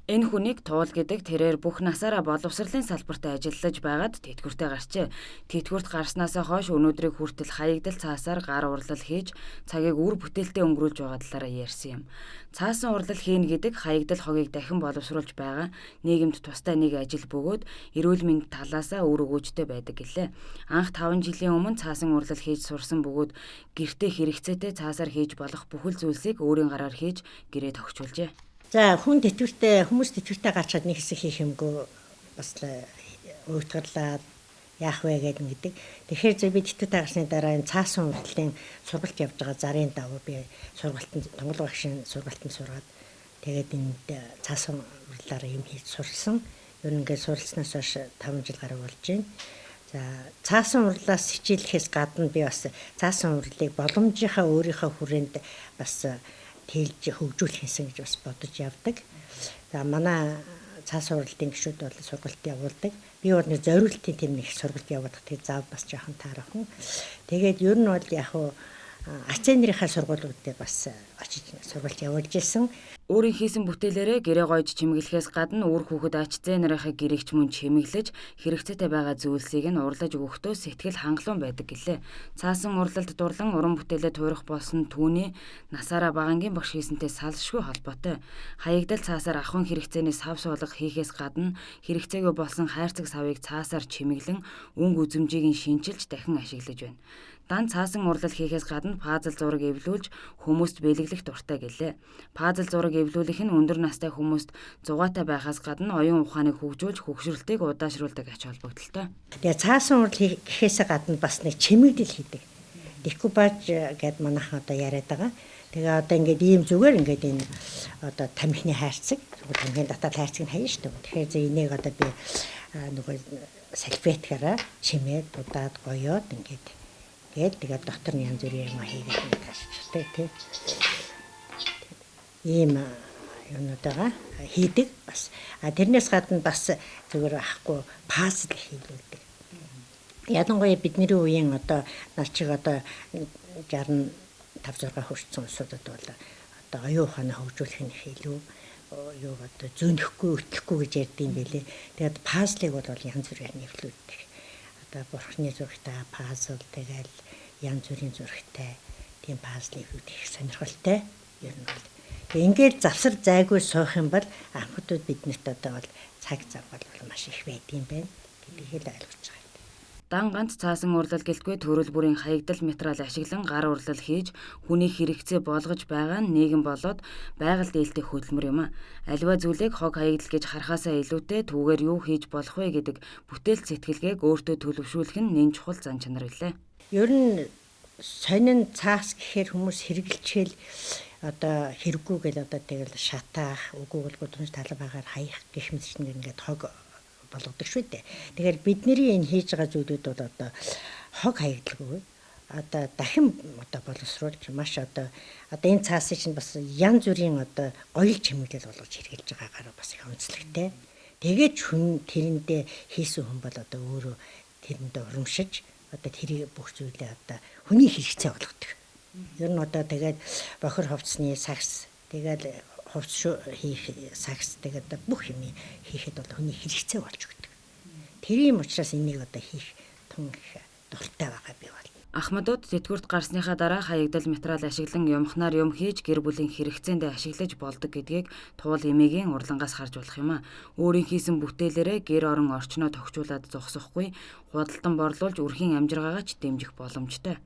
Энэ хүнийг Туул гэдэг тэрээр бүх насаараа боловсролын салбарт ажиллаж байгаад тэтгэвртэй гарчээ. Тэтгэврт гарснаасаа хойш өнөөдрийг хүртэл хаягдал цаасаар гар урлал хийж цагийг үр бүтээлтэй өнгөрүүлж байгаа талаараа ярьсан юм. Цаасан урлал хийнэ гэдэг хаягдал хогийг дахин боловсруулж байгаа нийгэмд тустай нэг ажил бөгөөд эрүүл мэнд талаасаа үр өгөөжтэй байдаг гэлээ. Анх 5 жилийн өмнө цаасан урлал хийж сурсан бөгөөд гэртээ хэрэгцээтэй цаасаар хийж болох бүхэл зүйлсийг өөрийн гараар хийж гэрээ тохижуулжээ. За хүн тэтгэвртэй хүмүүс тэтгэвртэй гарчаад нэг хэсэг хийх юмгүй бас уйтгарлаад яах вэ гэдэг гэдэг. Тэгэхээр зөв би тэтгэвртэй гарсны дараа энэ цаасан урдлын сургалт явж байгаа зарын дагуу би сургалтанд Монгол багшийн сургалтанд сургаад тэгээд энд цаасан урдлаараа юм хийж сурсан. Ер нь ингээд суралцснаас хойш 5 жил гаруй болж байна. За цаасан урлаас хичээлэхээс гадна би бас цаасан урлыг боломжийнхаа өөрийнхөө хүрээнд бас тэлж хөгжүүлэх юмсан гэж бас бодож явдаг. За манай цаас уралдын гишүүд бол сургалт явуулдаг. Би бол нэг зориултын тийм нэг сургалт явуулах тэг зав бас жоохон таархан. Тэгээд ер нь бол яг хуу ацэнерийнхаа сургуулиуд дээр бас очиж сургалт явуулж исэн. Өөрийн хийсэн бүтээлээрээ гэрээ гойж чимэглэхээс гадна үр хүүхэд ач зээ нарынхаа гэрэгч мөн чимэглэж хэрэгцээтэй байгаа зүйлсийг нь урлаж өгөхдөө сэтгэл хангалуун байдаг гэлээ. Цаасан урлалд дурлан уран бүтээлээ туурах болсон түүний насаараа багангийн багш хийсэнтэй салшгүй холбоотой. Хаягдал цаасаар ахуйн хэрэгцээний сав суулгах хийхээс гадна хэрэгцээгүй болсон хайрцаг савыг цаасаар чимэглэн өнгө үзэмжийг нь шинчилж дахин ашиглаж байна. Дан цаасан урлал хийхээс гадна пазл зураг эвлүүлж хүмүүст бэлэглэх дуртай гэлээ. Пазл зураг эвлүүлэх нь өндөр настай хүмүүст зугаатай байхаас гадна оюун ухааныг хөгжүүлж хөгшрөлтийг удаашруулдаг ач холбогдолтой. Тэгээ цаасан урлал гэхээсээ гадна бас нэг чимэглэл хийдэг. Декупаж гэд манайхан одоо яриад байгаа. Тэгээ одоо ингээд ийм зүгээр ингээд энэ одоо тамхины хайрцаг, тамхины дотоод хайрцаг нь хаяа шүү дээ. Тэгэхээр зэ энийг одоо би нөгөө салфеткаараа чимээд дудаад гоёод ингээд гээд тэгээд дотор нь янз бүрийн юм хийгээд ингээд ташчдаг тий. Ийм юмнууд байгаа хийдэг бас. А тэрнээс гадна бас зүгээр ахгүй пазл хийлүүлдэг. Ялангуяа бидний үеийн одоо нар чиг одоо 65 6 хүрсэн улсуудад бол одоо оюун ухаанаа хөгжүүлэх нь их илүү юу одоо зөөнөхгүй өтлөхгүй гэж ярьд юм билээ. Тэгээд пазлыг бол янз бүрээр нэвлүүлдэг. Одоо бурхны зурагтай пазл тэгэл янз бүрийн зурагтай тийм пазлыг их сонирхолтой ер нь бол. Тэгээ ингээд завсар зайгүй суух юм бол анхудууд биднэрт одоо бол цаг зав бол маш их байдгийн байна гэдгийг л ойлгож байгаа. Дан ганц цаасан урлал гэлтгүй төрөл бүрийн хаягдал материал ашиглан гар урлал хийж хүний хэрэгцээ болгож байгаа нь нийгэм болоод байгаль дээлтэй хөдөлмөр юм а. Аливаа зүйлийг хог хаягдал гэж харахаасаа илүүтэй түүгээр юу хийж болох вэ гэдэг бүтээл сэтгэлгээг өөртөө төлөвшүүлэх нь нэн чухал зан чанар билээ. Ер нь сонин цаас гэхээр хүмүүс хэрэгэлчихэл одоо хэрэггүй гэл одоо тэгэл шатаах, үгүй болгүй тунч талбайгаар хаях гэх мэт чинь ингээд хог болгодог шүү дээ. Тэгэхээр бидний энэ хийж байгаа зүйлүүд бол одоо хог хаягдalгүй одоо дахин одоо боловсруулж маш одоо энэ цаасыг чинь бас янз бүрийн одоо гоёл чимэглэл болгож хэрэглэж байгаагаар бас их онцлогтой. Тэгээд хүн тэрэндээ хийсэн хүн бол одоо өөрөө тэрэндээ урамшиж одоо тэрийг бүх зүйлээ одоо хүний хэрэгцээ болгодог. Ер нь одоо тэгээд бохир хувцсны сагс тэгээд хувцс хийх сагс тэгээд бүх юм хийхэд бол хүний хэрэгцээ болж өгдөг. Тэр юм учраас энийг одоо хийх тун их дуртай байгаа би бол. Ахмадууд тэтгэврт гарсныхаа дараа хаягдал материал ашиглан юмхнаар юм хийж гэр бүлийн хэрэгцээндээ ашиглаж болдог гэдгийг Туул эмээгийн урлангаас харж болох юм а. Өөрийн хийсэн бүтээлээрээ гэр орон орчноо тохижуулаад зогсохгүй худалдан борлуулж өрхийн амжиргаагаа ч дэмжих боломжтой.